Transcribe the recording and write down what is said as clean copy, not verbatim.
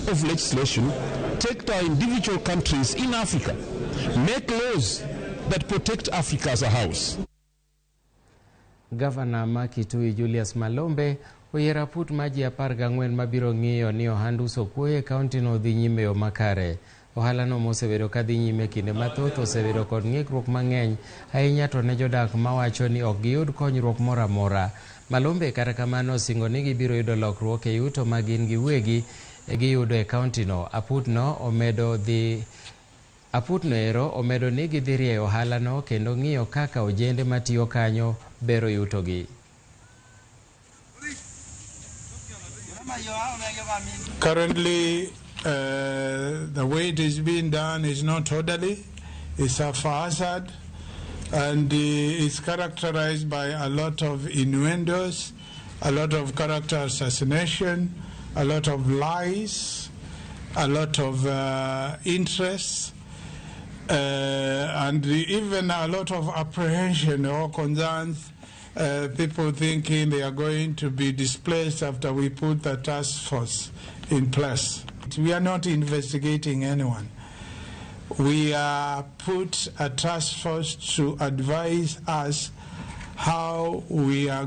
of legislation, take to our individual countries in Africa, make laws that protect Africa as a house. Gavana ma Kitui Julius Malombe oyiero aput mar ji 14 mabiro ng'iyo ni ohand uso kuoyo e kaontino dhi nyime e yo makare. Ohalano mosebedo ka dhi nyime kinde mathoth osebedo kod ng'ikruok mang'eny ahinya to ne jodak mawacho ni ok giyud konyruok moro amora. Malombe kata kamano osingo ni gibiro yudo lokruok e yuto ma gin giwegi giyudo e kaontino. Aputno omedo dhi Aputno ero omedo ni gidhi rieyo ohalano kendo ng'iyo kaka ojende matiyo kanyo bero yutogi. Currently, the way it is being done is not orderly, it's haphazard, and it's characterized by a lot of innuendos, a lot of character assassination, a lot of lies, a lot of interests, and even a lot of apprehension or concerns, people thinking they are going to be displaced after we put the task force in place. We are not investigating anyone. We are put a task force to advise us how we are